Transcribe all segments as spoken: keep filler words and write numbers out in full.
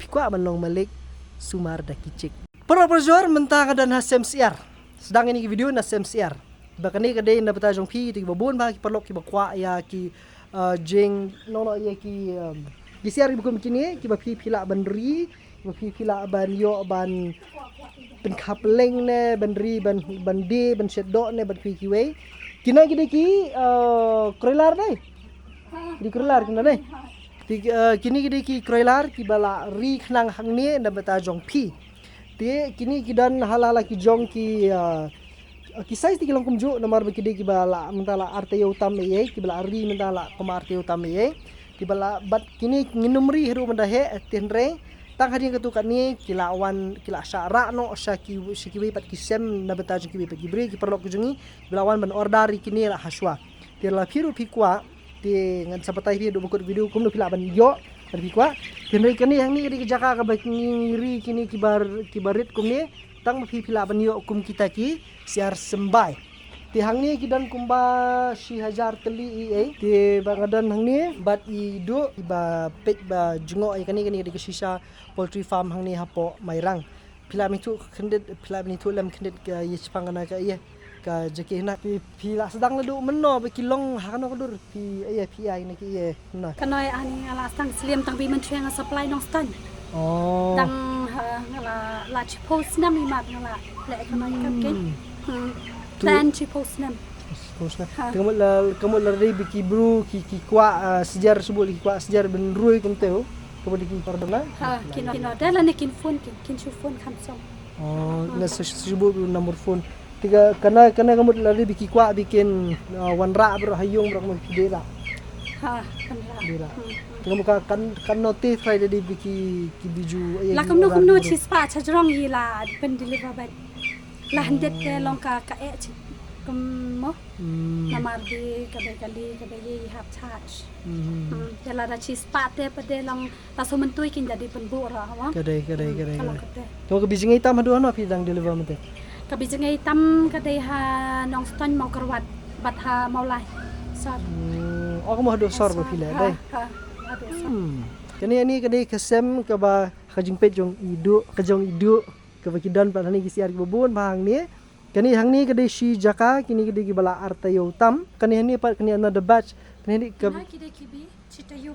phi kwah ban long malik sumar da ki chick. Paralok parajor, mynta nga don ha Sem Syiar. Sdang ïa kane ka video na Sem Syiar. Ba kane ka dei na bynta jong phi, kito kiba bun bha ki paralok kiba kwah ïa ki, uh, jing, no, no, ïa ki, um, ki syiar kiba kum kine, kiba phi, phi lah ban ri, kiba phi, phi lah ban ïoh ban pynkhaplang ne, ban ri, ban, ban die, ban shet doh ne, ban kiwei kiwei. Kine ki dei ki, uh, kroilar dei. Ki dei kroilar kine dei. Ti, uh, kine ki dei ki kroilar kiba la ri khnang hangne na bynta jong phi. Te kine ki don ha la la ki jong ki, ah, ki size te ki long kumjuh, namar ba ki dei kiba la mynta la ar taïew tam ei ei, kiba la ri mynta la kum ar taïew tam ei ei. Kiba la, bad kine ngin ym ri haduh mynta heh, te hynrei tang hadien katto katne ki la wan, ki la shah rah noh sha ki, sha kiwei pat ki sem na bynta jong kiwei pat ki briew, ki paralok ki jong ngi, kiba la wan ban order ïa kine la ha shuwa. Te la phi ruh phi kwah, te ngan sa batai phi haduh ba kut video kumno phi lah ban ïoh, lada phi kwah. Te hynrei kane hangne ka dei ka jaka kaba ngi ri kine kiba, kiba rit kumne, tang ba phi, phi lah ban ïoh kum kita ki syiar symbai. Te hangne ki don kumba shi hajar tylli ei ei. Te ba nga don hangne bad i Duh, iba peit ba jngoh ïa kane, kane ka dei ka Shisha Poultry Farm hangne hapoh Mairang. Phi lah ban ithuh khyndiat, phi lah ban ithuh lem khyndiat ka ïa shaphang kane ka ïa ka jaka hana. Phi, phi lah sdang naduh mynno ba ki long ha kano ka dur, phi ïa, phi ïa na ki ïa na. Kane ani nga la sdang slem tang ba mynta nga supply Nongstoiñ. Oh. Tang, ha, nga la, la shiphew snem i mat nga la leh kane ka Hmm. Cake. Hmm. Tu- Plan shiphew snem. Shiphew snem. Ha. Te ka mut la, ka mut la dei ba ki briew ki, ki kwah, ah, syiar, shu bud ki kwah syiar ban roi kumta. Ka mut ki order na? Ha, kin, kin order lane kin phone, kin, kin shu phone kham song. Oh, na sa, sa shu bud number phone. Te ka, kane, kane ka mut la dei ba ki kwah ba kin, ah, wanrah baroh ha ïung baroh, ka mut ki dei rah. Ha, wanrah. Dei rah. Hmm, hmm. Te ka mut ka, kan, kan notice trai da dei ba ki, ki biju, eh, La kumno, kumno baroh. Chispah cha jrong i la pyndeliver bad. La hyndet te long ka, ka eh chi kum mo. Hmm. Namar ba ka bei kali, ka bei i hap charge. Hmm. Hmm. Te lada chispah te pat te long, la shu myntoi kin da dei pynbuh ra wa. Ka dei, ka dei, ka dei, Hmm, ka ka long dei. Kata. Te ka bi jngai tam haduh hano phi dang deliver mynta? Ka bi jngai tam ka dei ha Nongstoiñ, Mawkyrwat bad ha Mawlai. Sor. Hmm. Oh, ka mut haduh Sor ba phi leh, Ha, dei? Ha, haduh Sor. Hmm. Kane, kane ka dei ka sem kaba ka jingpeit jong i Duh, ka jong i Duh. Kaba ki don pat hangne ki syiar kiba bun bha hangne. Kane hangne ka dei shi jaka, kine ki dei kiba la ar taïew tam. Kane hangne pat kane another batch. Kane dei ka Kine ki dei kiba shi taïew.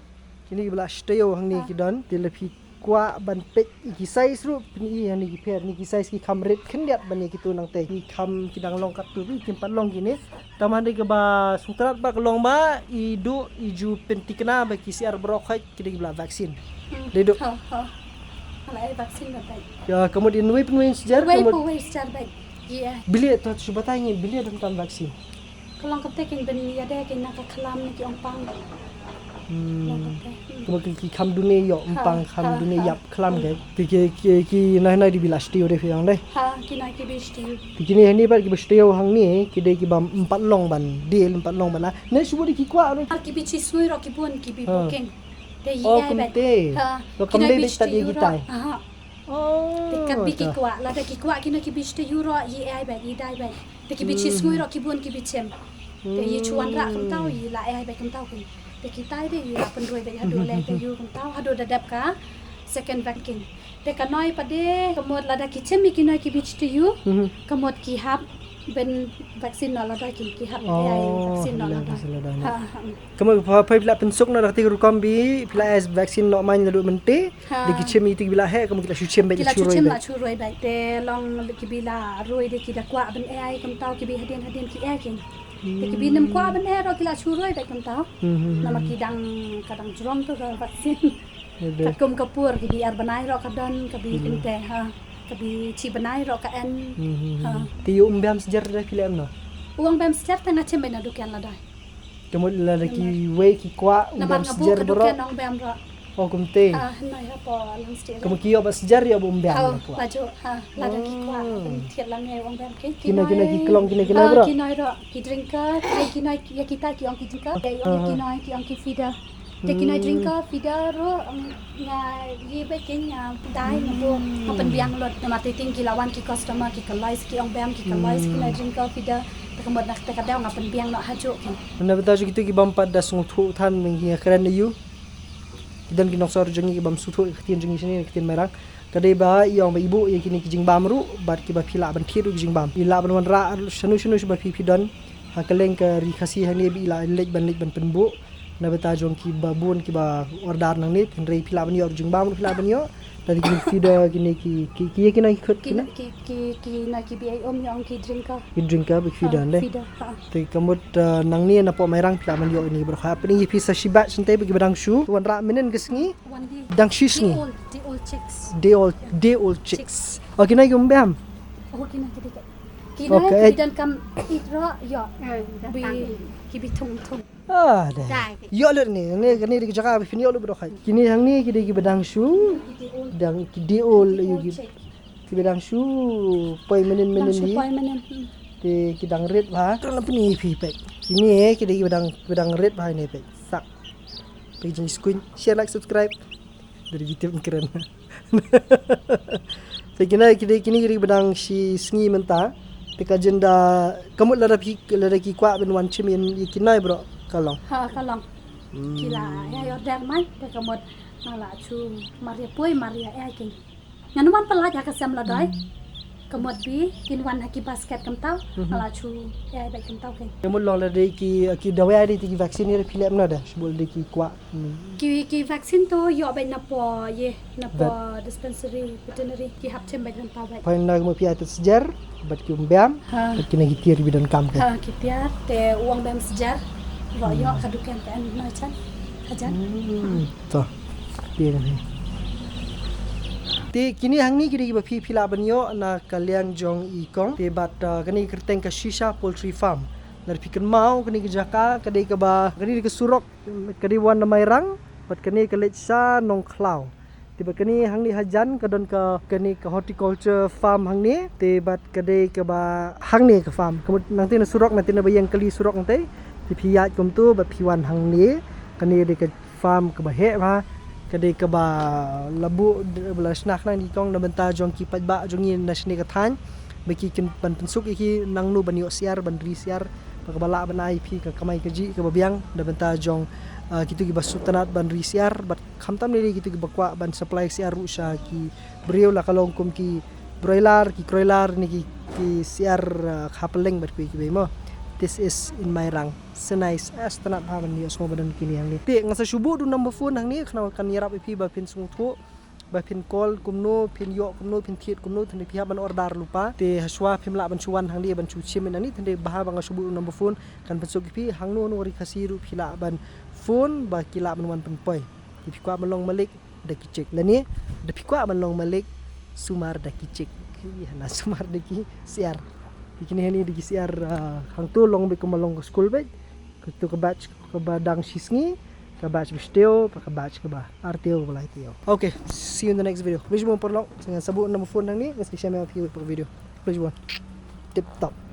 Kine kiba la shi taïew hangne Ah. ki don. Te lada phi kwah ban peit ïa ki size ruh, phin ïohi hangne ki pher, ne ki size ki kham rit khyndiat ban ïa kito nangta. Ki kham ki dang long katto phi, kim pat long kine. Tang ba dei kaba sngewtynnat ba ka long ba i Duh i ju pynthikna ba ki syiar baroh khoit ki dei kiba la vaccine. Hmm. Dei Duh. Ha, ha. Ka la ai vaccine ba bad. Ïa, ka mut in wei pynwei syiar, ka Wei mut pynwei syiar bad. Ïa. Bili to shu batai ngi bili don tam vaccine. Ka long kamte kin ban ïa dei kin na ka khlam ne ki ong pang. Hmm. Long kamte. Hmm. Ka mut ki, ki kham dune ïoh, Ha, ong pang kham ha, dune ha. ïap khlam Hmm. ke. Ki, ki, ki, ki nai nai dei ba la shi taïew dei phi ong dei. Ha, ki nai ki bi shi taïew. Te kine hangne pat kiba shi taïew hangne, ki dei kiba ym pat long ban deal, ym pat long ban na. Ne shu bud ki kwah ruh. Ar ki bi shi sngi ruh ki bun ki bi Ha. booking. Te ïa Oh, ai bad. kumte. Ha, Ba ki kam nai dei bi ba shi tad ïa taïew ki ruh. tai. Aha. Oh, Te kat bi ki ta. kwah, lada ki kwah kine ki bi shi taïew ruh, ïa ai bad, ïa dei bad. Te ki bi shi Hmm. sngi ruh ki bun ki bi shim. Te ïa shu wanrah Hmm. kumta, ïa la ai bad kumta kin. Te ki tai de ïa la pynroi bad haduh le taïew kumta, haduh da dep ka second vaccine. Te ka noi pat de, ka mut lada ki shim ïa ki noi ki bi shi taïew, Mhm. ka mut ki hap ban vaccine noh lada ki, ki hap Oh, ai vaccine noh ban lada. vaccine lada. Ha, ha. Ka mut pha, pha phi la pynsuk noh da kata ka rukom ba phi la ai vaccine noh man naduh mynta. Ha. Da ki shim ïa ki ba la heh, ka mut ki la shu shim bad Ki la shu shu roi shim bad. la shu roi bad. Te long ki ba la roi de ki da kwah ban ai kumta, ki ba hadien hadien ki ai kin. Te ki ba nym kwah ban ai ruh ki la shu roi bad kumta. Hmm, hmm, hmm. Namar ki dang, ka dang jrong tu ka vaccine. Ade. Katkum ka por, ka bi ar bnai ruh ka don, ka bi Hmm. kynte, ha. Ka bi shi bnai ruh ka en. Hmm, hmm, Ha. hmm. Te ïa u ong biang syiar da phi leh em noh? U ong biang syiar te nga shim bad na dukan lada. Ka mut lada ki Namar wei ki kwah u Namar biang nga buh syiar ka baroh. dukan ong biang ruh. Oh, kumte. Ah, hynrei hapoh lang syiar. Ka mut ki ïoh bad syiar ïoh bad u ong biang Ha, ki kwah. Laju, ha, lada ki kwah. Oh. Ban thied lang ïa u ong biang ki. Kine, kine ki klong, kine, kine Ah, baroh. Kine ruh, ki drinker, ki, kine, ïa kita ki ong ki drinker. Ki ong Ah. kine, ki ong ki feeder. Te kine Hmm. drinker, feeder ruh, um, nga ïa bad kin nga dei nga buh, nga Hmm. pynbiang lut. Namar te ting ki la wan ki customer, ki kyloi ki ong biang, ki kyloi Hmm. kine drinker, feeder. Te ka mut na kata ka daw nga pynbiang noh hajuh kin. Na bynta jong kito ki bym pat da sngewthuh than, ngi nga kren ïa u. Ki don ki nongshor jong ngi ki bym sngewthuh ïa ka ktien jong ngi shane, ïa ka ktien Mairang. Ka dei ba i ong ba i buh ïa kine ki jingbam ruh bad kiba phi lah ban thied ruh ki jingbam. I lah ban wanrah shano shano shuh ba phi phi don ha kylleng ka ri Khasi hangne, ba i lah leit ban leit ban pynbuh na bynta jong kiba bun kiba order nangne. Hynrei phi lah ban ïoh ruh jingbam ruh phi lah ban ïoh. Te kine ki feeder, kine ki ki ki ïa kine ki khut kine. Ki ki ki na ki ba i ong ki drinker. Ki drinker ba ki feeder de. Feeder. Te ka mut nangne napoh Mairang phi lah ban ïoh ine baroh. Hapdeng ïa phi sa shi batch nte ba kiba dang shu wanrah mynnin ka sngi. Dang shi sngi. Day old, day old chicks. Day old, day old chicks. Oh, kine ki um biang. Oh, kine ki dei. Kine ki dang kam it ra, ïa. Bi ki bi thung thung. Ah, dei. Ïoh lut ne, ne kane dei ka jaka ba phin ïoh lut baroh. Kine hangne ki dei kiba dang shu. Dang ki day old, ïa ki. Kiba dang shu poi mynnin mynnin. Te ki dang rit bha. Tang na pyni phi pek. Kine ki dei kiba dang kiba dang rit bha ne pek. Sak. Pek jong skuin. Share, like, subscribe. Dari kita pengkeren. Te kine ki dei kine ki dei kiba dang shi sngi mynta. Te ka jinda ka mut lada phi lada ki kwah ban wan shim ïa kine baroh ka long. Ha, ka long. Ki la ïa order mai te ka mut nga la shu mar ïa poi mar ïa ïa ki. Ngan wan pynlait ha ka sem la doi. Ka mut ba kin wan ha ki basket kumta. Nga la shu ïa bad kumta ki. Ka mut long la dei ki ki dawai dei ki vaccine ïa phi lem na da. Shu bol dei ki kwah. Ki ki vaccine to ïoh bad napoh ïa napoh dispensary veterinary ki hap shim bad kumta bad. Pynlait mo phi ïa te sjar bad ki um biang. Bad kine ki tiar kiba donkam ka. Ha, ki tiar te u ong ba em sjar. Ïoh ïoh ka dukan ka en na chan. Ka jan. To. Te kine hangne ki dei kiba phi phi lah ban ïoh na ka liang jong i kong. Te bad kane ka kyrteng ka Shisha Poultry Farm. Lada phi kynmaw kane ka jaka ka dei kaba kane ka surok ka dei wan na Mairang bad kane ka leit sha Nongkhlaw. Te bad kane hangne hajan ka don ka kane ka horticulture farm hangne te bad ka dei kaba hangne ka farm. Ka mut nangta na surok nangta na ba ïeng kali surok nangta. Te phi ïaid kumta bad phi wan hangne kane dei ka farm kaba heh bha, ka dei kaba la buh ba la shna khnang i kong na bynta jong ki paidbah jong ngi na shane ka thaiñ ba ki kin ban pynsuk ïa ki nangno ban ïoh syiar ban ri syiar ba kaba lah ban ai phi ka kamai kajih kaba biang na bynta jong kitu kiba sngewtynnat ban ri syiar bad khamtam ne kitu kiba kwah ban supply syiar ruh sha ki briew la ka long kum ki broiler ki kroiler ne ki ki syiar ha pylleng bad kiwei kiwei mo. This is in Mairang. Sngewtynnat bha ban ïohsngew ba don kine hangne. Te nga sa shu buh da u number phone hangne khnang kan ïarap ïa phi ba phin sngewthuh ba phin call kumno phin ïoh kumno phin thied kumno te phi hap ban order lypa. Te hashwa phim lah ban shu wan hangne ban shu shim ïa nani te bha ba nga shu buh da u number phone kan pynsuk ïa phi hangno hangno ri Khasi ruh phi lah ban phone ba ki lah ban wan pynpoi. Te phi kwah ban long malik da ki chik lane da phi kwah ban long malik sumar da ki chik. Ki hana sumar da ki syiar. Te kine hangne da ki syiar hangto long bad kumba long ka skul bad. Kato ka batch kaba dang shi sngi, ka batch ba shi taïew, ka batch kaba ar taïew, kaba lai taïew. Okay, see you in the next video. Please mo paralok, sa ngan sa buh number phone hangne, ngan sa share ïa phi ka video. Please mo. Tip top.